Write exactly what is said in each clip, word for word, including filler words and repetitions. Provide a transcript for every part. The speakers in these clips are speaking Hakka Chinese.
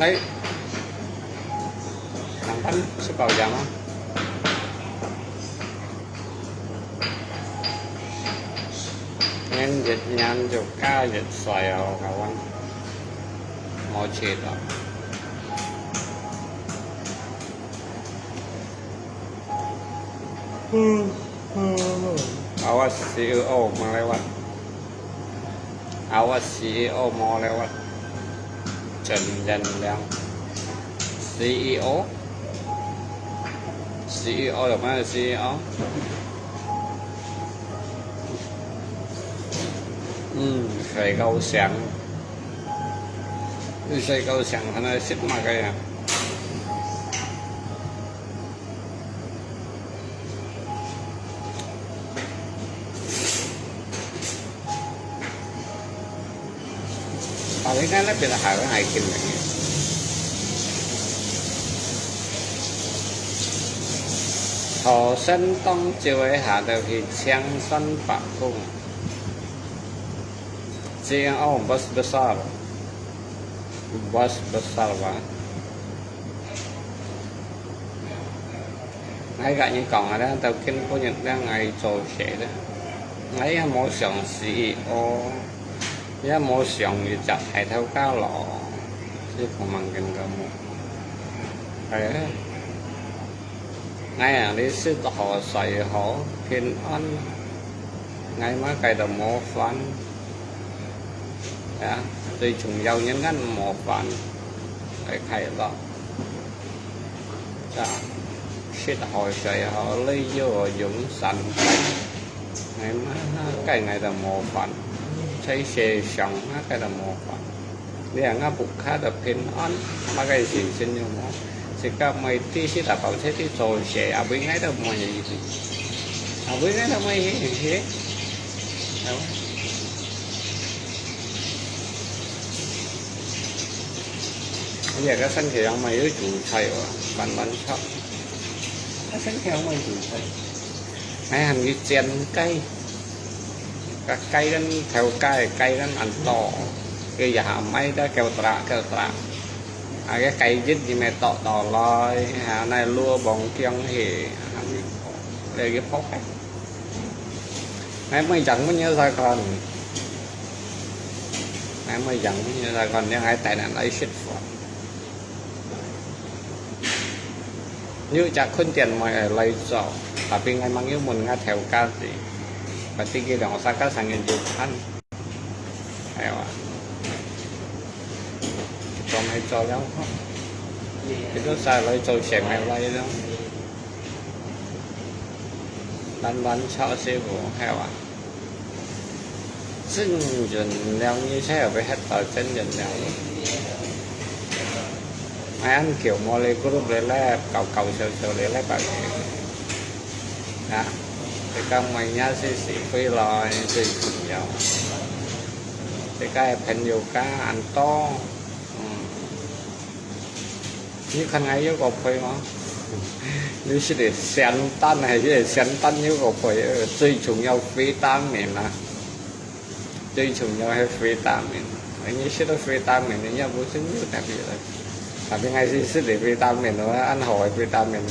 哎，上班吃饱了吗？年越年就加越衰哦，kawan。冇錢了。Awas C E O malewat. Awas C E O malewat. Chen Yanliang. C E O? C E O 有没有C E O？嗯，睡夠醒。你睡夠醒，還來食麼个呀？ 啊，你看那邊的海灣還挺美。頭先當朝个下晝去青山白宮，這樣哦，bus besar，bus besar吧。 𠊎甲你講啊，這兜今晡日這𠊎做事咧，𠊎也無想死哦，也無想一隻大頭家咯，是講慢緊个無。哎，𠊎啊，你食好睡好，平安，𠊎麼个都無煩。啊，最重要人間無煩，愛快樂。 啊，食好睡好，旅遊哦，用三餐，𠊎麼个𠊎都無煩，在世上麼个都無煩。你看𠊎屋下都平安，麼个事情都無。自家每日食啊飽，在這做事，啊，為𠊎都無事，啊，為𠊎都無事，係無？ 你這个星期六乜有煮菜哦，慢慢炒。啊，星期六乜煮菜。哎呀，你煎雞，个雞跟頭雞，雞跟恁多，佢也賣得夠大，夠大。啊，个雞翼你乜剁剁來，啊，那羅網薑係，啊，你，你去泡開。 哎，每樣乜有在看。哎，每樣乜有在看，你還帶人來食飯。有隻困難乜來做，tapi𠊎吂有問𠊎頭家知，berarti佢兩三個生意有看。哎哇，做乜做了吼，佢都使來做，先乜來了。 慢慢炒師傅，係哇？真正了，你才有會歇到真正了。哎，恁久無來group了咧，搞搞笑笑了咧，白天。啊，這个每日係是回來最重要。這个朋友間恁多，嗯。 你看𠊎有個肥無？你食个仙丹還係仙丹有個肥，呃，最重要維他命啊！最重要係維他命。你食到維他命，你也無想有特別个。Tapi𠊎係食个維他命咯，恁好个維他命。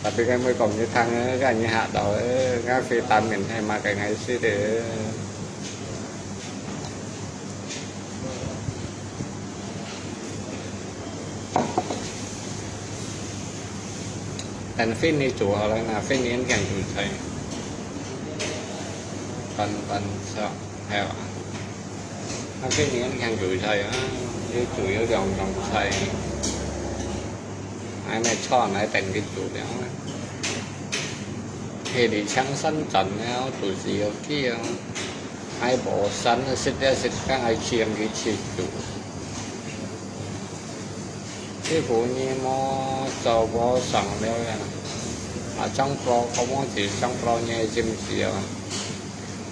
Tapi𠊎毋會講你聽啊，該你嚇到啊，該維他命係麼个𠊎食个。 等Fini煮好了，那Fini很想煮菜。煸煸炒，係吧？那Fini很想煮菜啊，又煮有兩種菜。還沒炒，來等佢煮了。係你青山鎮了，肚屎有飢啊。 𠊎無散，食了食，該𠊎請佢食煮。師傅你莫做和尚了呀！啊，張伯，可望就張伯你係毋係啊？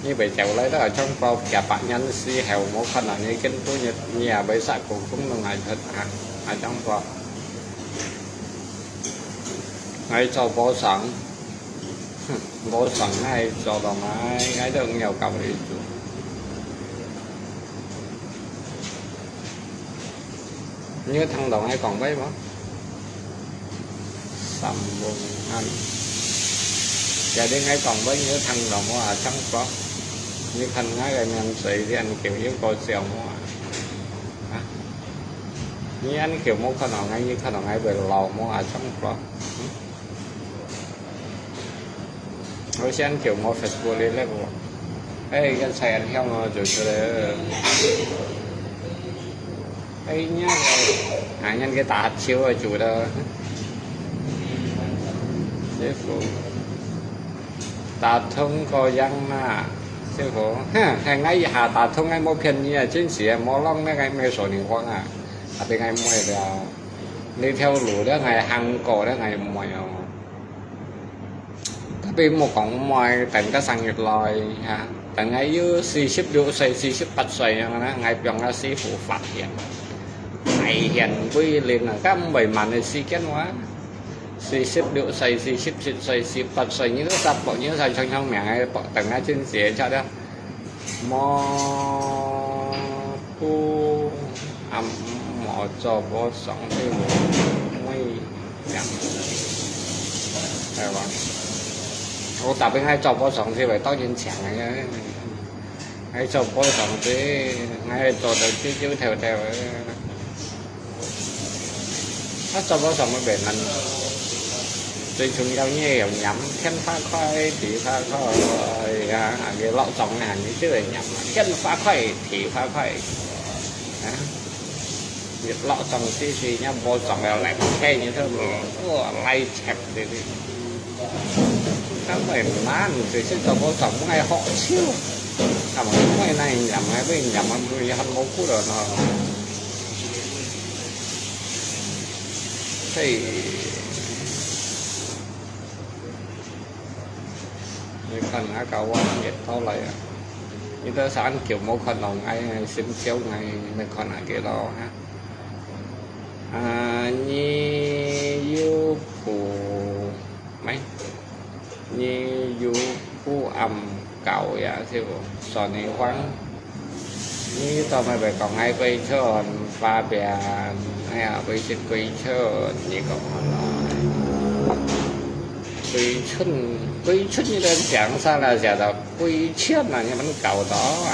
你會走來到張伯幾百年時候，無看到你，根本你，你也會殺過公弄𠊎出啊！啊，張伯，𠊎做和尚。 哼，無爽，𠊎做到𠊎，𠊎都毋曉教你做。你有聽到𠊎講話無？三分安。Jadi𠊎講話，你有聽到無啊？Chang Pro，你看𠊎个面嘴，你恁久有搞笑無啊？啊？你恁久無看到𠊎，你看到𠊎會老無啊？Chang Pro。嗯？ 好像就無Facebook裡了無？哎，這菜很香哦，煮出來了。哎，你看，啊，人家打球啊，煮的。師傅，打通過樣啊，師傅，哼，還𠊎一下打通，𠊎無騙你啊，真係啊，無浪那個沒說你謊啊，啊，被𠊎摸了。 這條路了𠊎行過了𠊎毋會哦。Tapi莫講毋會，等个生日來哈，等𠊎有四十六歲、四十八歲樣啦，𠊎放阿師傅發現，大顯威靈啊，敢毋會慢个時間哇？四十六歲、四十七歲、四十八歲，你都煞薄，你都煞長長命个，等𠊎真係出了。 無，不，啊，無做無爽，對無？喂，這樣，係吧？我特別愛做無爽，係吧？當然強个，愛做無爽，對，愛做到九九頭頭个。 啊，做無爽个病人，最重要你愛有黏，天花塊、地花塊啊，啊，佢落妝啊，你就會黏啊，天花塊、地花塊啊，你落妝死死，你無妝了來，嘿，你就，哇，來check這个。 敢會難，就是做無爽，毋愛學手。啊，毋愛那樣，毋愛那樣，毋愛還無苦了喏。嘿，你看那個我也到來啊，你都三九無看到𠊎，心焦𠊎，你看那個咯哈。啊，你有苦。 喂，你有不安搞呀，是不？說你話，你做麼个講愛歸村發表？哎呀，歸村歸村，你講來。歸村，歸村你都講啥了？寫到歸村啊，你們搞到啊！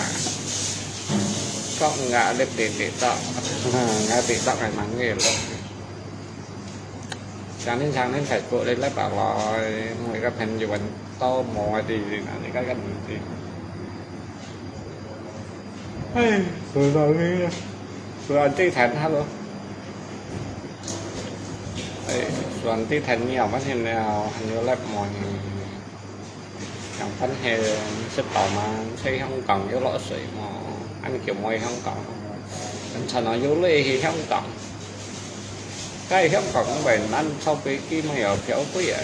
講啊，你地地道，啊，地道還蠻熱咯。 上天上天才過來來吧來，每個朋友們都無的地方，你看看你自己。哎，說到這個，說到這談，hello。哎，說到這談，你有發現了，還有來無呢？ 講翻係食飽嘛，在香港有落水嘛，恁久無去香港，很慘啊，有落去香港。在香港毋會難坐飛機嘛，有票飛啊。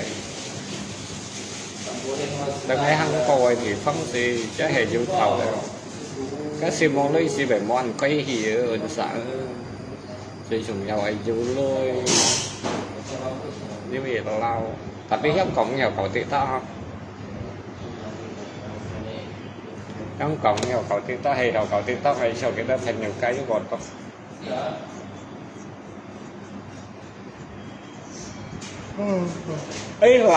但係香港个地方係真係有頭个，假使無落水，無人過去个，很慘。最重要係有落，因為老，tapi香港有搞TikTok哈。 香港有搞TikTok，係有搞TikTok，係有幾多朋友加入我都。哎，林少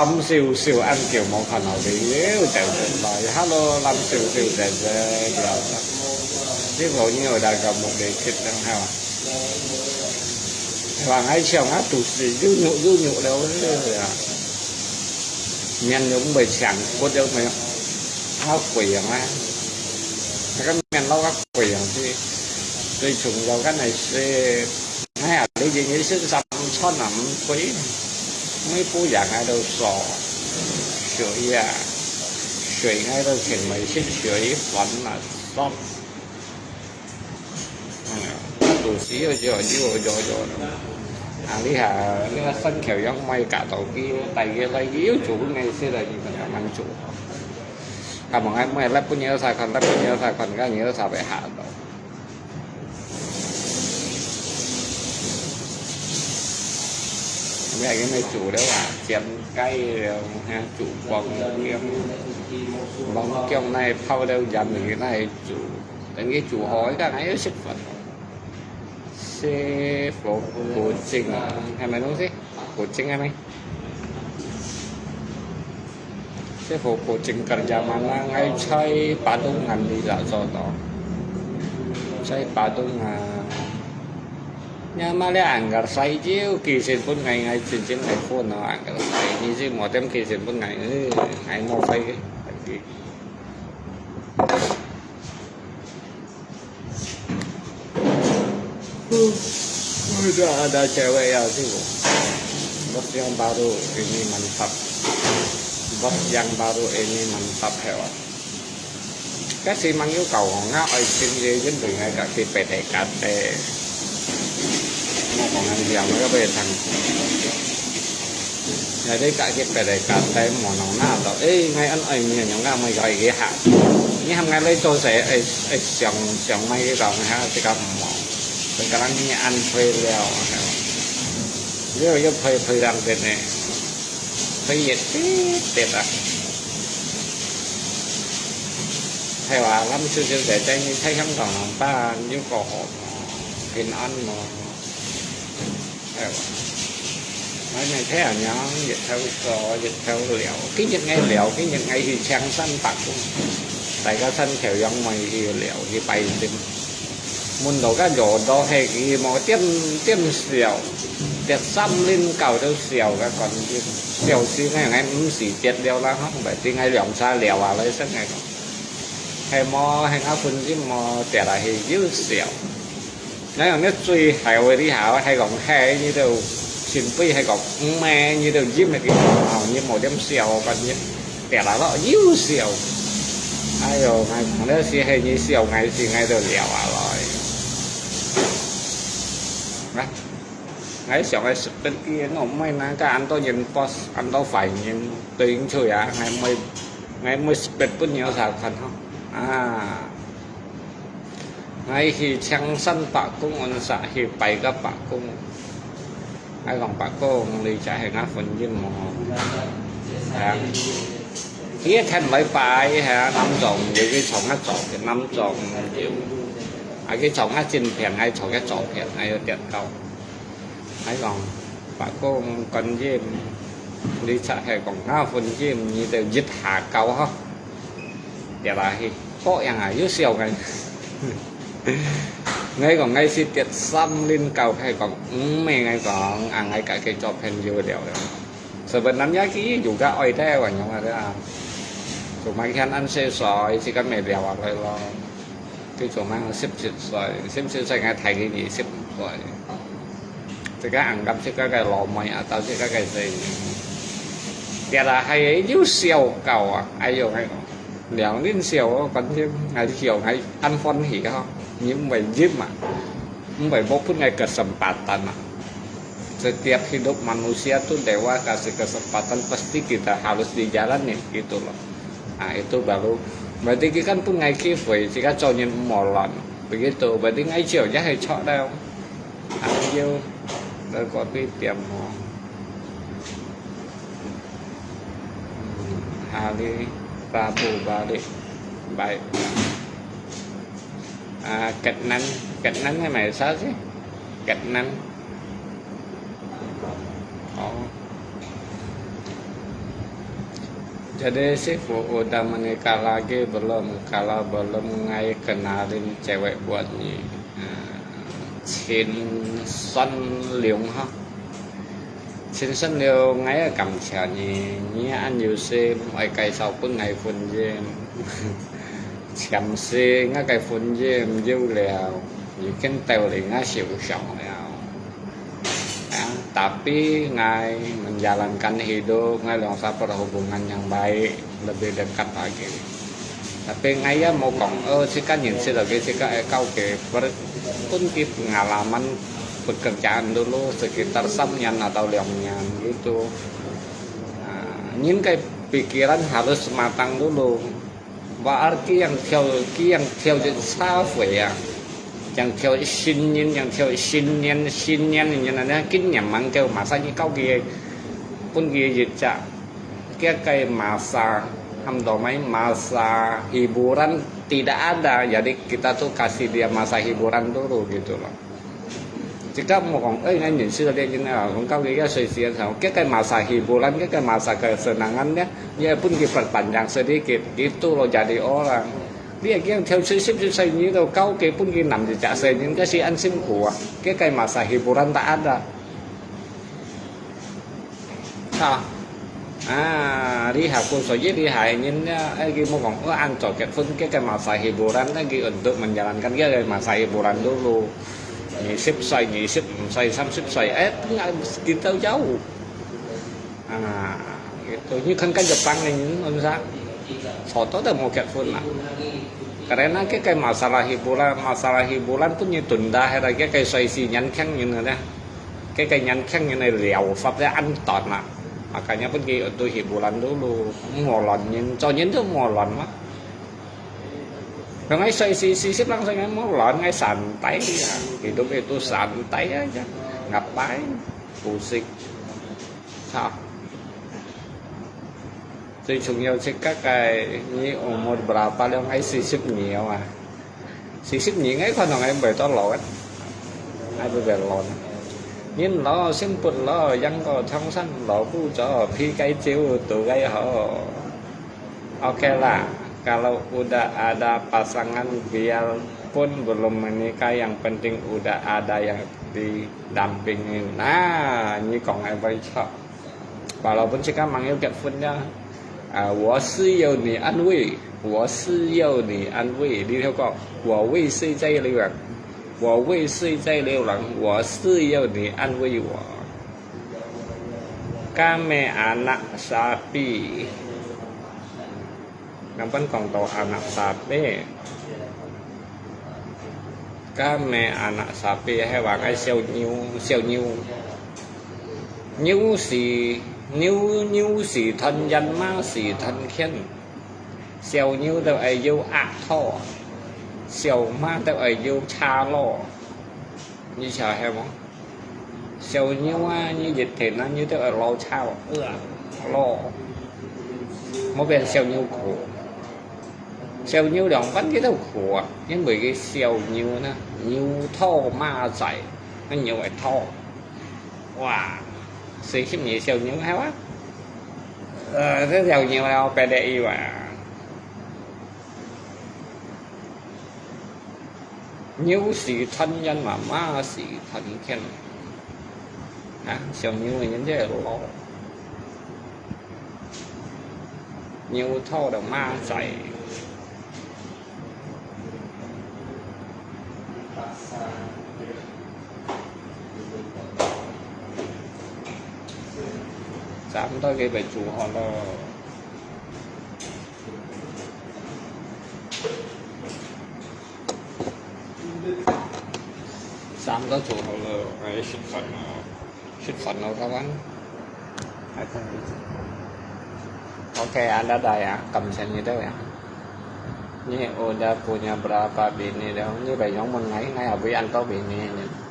少，恁久無看到你，又走出來。Hello，林少少姐姐，你好。師傅，你有那個目的去等下啊？話𠊎想啊，肚屎又肉又肉了，啊。 面都毋會青，骨都無，較肥樣啊！該個面老較肥樣去，最重要个還係，哎呀，你人一身衫穿啊，毋肥，每步樣啊都瘦，水啊，水啊都全部係水分啊，瘦。 嗯，肚屎又又又又又。啊，你下，你个身口樣，莫搞到佢，帶佢來，佢又做分你食了，你个慢慢做。啊，莫愛莫來分你个啥看，來分你个啥看，該你个啥會下到。你還跟佢做了啊，煎雞了，還煮光了，黃薑那泡了鹽，那煮。 等佢煮好，佢講還有食飯。師傅古井，係咪東西？古井係咪？師傅古井 kerja mana？𠊎在Padungan，你咋做到？在Padungan。Nya mah le anggar sai jiu，寄信分𠊎，𠊎真正愛分哦，anggar sai。你是無點寄信分𠊎，呃，𠊎無費。 Udah ada cewek ya sih. Bos yang baru ini mantap. Bos yang baru ini mantap hewan. Kasi mang yu kau nga oi sing ye yin dui ngai ka si P D K T. Mau kong ngan diam ka pe thang. Jadi kak kit pede katai mo nong na to. Eh, ngai an ai mi nyong ka mai kai ki ha. Ni ham ngai lai cho se ai ai siang siang mai ki tong ha ti ka mo. Sekarang ni an phui liao. Liao yo phui phui dang tet ne. Phui yet tet tet ah. Hay wa lam su su de de ni thai hiang tong nong pa ni ko ho mo. Pin an mo. Hay wa. Mai mai thai a nyang, yet thâu so, yet thâu liao. Ki yet ngai liao, ki yet ngai hi chang san pak kung. Tai ka san thiao yang mai hi liao, hi pai sim. Mun do ka yo do he ki mo tiêm tiêm siao. Tiet sam lin kau do siao ka kon sim. Siao si ngai ngai m si tiet liao la hong, bai ti ngai liang sa liao a lai sen ngai. Hay mo, hay nga phun sim mo, tiet la hi yu siao. Ngai yong ne chui hai wei li hao, hay kong hai ni do, sin pui hay kong mè ni do yim ni, hao ni mo tiêm siao, kon ni, tiet la lo, yu siao. Ai yo, ngai kong ne si hay ni siao, ngai si ngai do liao a loi. Ngai, ngai siao ngai sepet ki no, mai na ka an to yin pos, an to fai yin, to yin chui a, ngai mai, ngai mai sepet pun ni sa kan ho. Ah. Ngai hi chang san pak kung, on sa hi pai ka pak kung. Ngai kong pak kung, li cha he nga phun yin mo. Ha. Hi then lai pai ha, nam zong, yu ki chong a zong, nam zong yu. A ki chong a jin phian, ngai chong a zong phian, ngai yu tiet kau. Ngai kong, pak kung kon yin, li cha he kong nga phun yin, ni de yit ha kau ho. Tiet la hi, ko yang a, yu siao ngai. Ngai kong ngai si tiet sam lin kau khai kong, mm, me ngai kong, a ngai ka ke cho phen yu liao liao. Sebenarnya ki yu ka oi te wa nyong a te a. Cuma kian an se soi, si ka me liao a lai lo. Ki cuma sip sip soi, sip sip soi ngai thai ki ni sip soi. Sika anggap sika kai lo mai atau sika kai sei. Tiada hai yu siau kau a, ayo ngai ko. Liang lin siau kan sim ngai siau ngai an fon hi ho. Ni mbai jim a. Mbai bo pun ngai kesempatan a. Setiap hidup manusia tu Dewa kasih kesempatan, pasti kita harus dijalani gitu loh. Ah, itu baru berarti kita kan pun ngai kifui, jika cowok molon. Begitu, berarti ngai ciau ya hai cok dah. Ayo, ke kopi tiam ho. Hari Rabu balik. Baik. Ah, Ketnan, Ketnan hai mai sa sih? Ketnan. Oh. Jadi si Fu udah menikah lagi belum? Kalau belum, ngai kenalin cewek buat ni. Ah, Chin San Leung ha. Chin San Leung, ngai a kam chia ni, ni an yu sim, ai kai sao pun ngai phun yin. Chiam si ngai kai phun yin yu liao, ni ken teu li ngai siu siang liao. Ya, tapi ngai menjalankan hidup, ngai long sa perhubungan yang baik, lebih dekat lagi. Tapi ngai ya mau kong, oh, sika nyin si lagi, sika ekau ke, ber-, pun ki pengalaman pekerjaan dulu sekitar sam nyan atau liang nyan gitu. Nah, nyin kai pikiran harus matang dulu. Berarti yang theo, ki yang theo je sa fei ya. Yang theo 新年, yang theo 新年, 新年, yang ada 今年 mang theo masa ni kau ki, pun ki je cha. Kia kai masa, ham do mai masa hiburan tidak ada. Jadi kita tu kasih dia masa hiburan dulu gitu loh. Jika mo kong, eh, ngan nyin sila dia jin ah, kong kau dia soi sian sa, kaya kaya masa hiburan, kaya kaya masa kesenangan dia, dia pun ki perpanjang sedikit, gitu loh jadi orang. Dia yang theo sisip sisai ni tu, kau ke pun ki nam di cak sai ni, kasi an sim kuah, kaya kaya masa hiburan tak ada. Ha. Ah, lihat pun, so jadi lihat nyin dia, eh, ki mo kong, oh, an cok ket pun kaya kaya masa hiburan, lagi untuk menjalankan kaya kaya masa hiburan dulu. Nyi sip sai, nyi sip sai, sam sip sai, eh, nggak gitu jauh. Ah, gitu. Ini kan kan Jepang ni, nggak usah. Soto dah mau ket pun lah. Karena kaya kaya masalah hiburan, masalah hiburan pun ditunda, kaya kaya soi si nyan keng ni dah. Kaya kaya nyan keng ni liau, fab dia an ton lah. Makanya pun ki untuk hiburan dulu. Molon nyin, cok nyin tu molon lah. Ngai soi si, sisip langsung ngai molon, ngai santai ya. Hidup itu santai aja. Ngapain? Pusing. Ha. 最重要自家个，你umur berapa了，ngai sisip nyi啊？Sisip nyi ngai可能ngai袂到老啊，ngai袂老呢。人老心不老，羊羔上山老不着，皮该旧都该好。Oke lah, kalau udah ada pasangan, biarpun belum menikah, yang penting udah ada yang didampingin. Nah, nyi kong ai bai chok. Walaupun si kamang yo ket pun ya, ah, 我是要你安慰，我是要你安慰。你听过？我为谁在流浪，我为谁在流浪，我是要你安慰我。Kami anak sapi. Nang pun kong to anak sapi. Kami anak sapi, hai wang ai 小牛，小牛。牛是，牛，牛是傳人，馬是傳犬。小牛就係有額頭，小馬就係有車路。你曉得無？ 小牛啊，你一天啊，你都愛老吵，呃，老，莫變小牛牯。小牛兩般佢都牯啊，因為佢小牛呢，牛頭馬嘴，那牛會頭。哇，所以係毋係小牛係哇？呃，這小牛啊，白得意哇。 牛是傳人嘛，馬是傳犬。啊，小牛个人就老，牛頭就馬嘴。差不多佢被煮好了。 衫都做好了，哎，食飯了，食飯了，kawan。OK啊，大家啊，感謝你兜啊。你udah punya berapa bini了？你會用問𠊎，𠊎也會恁多bini呢。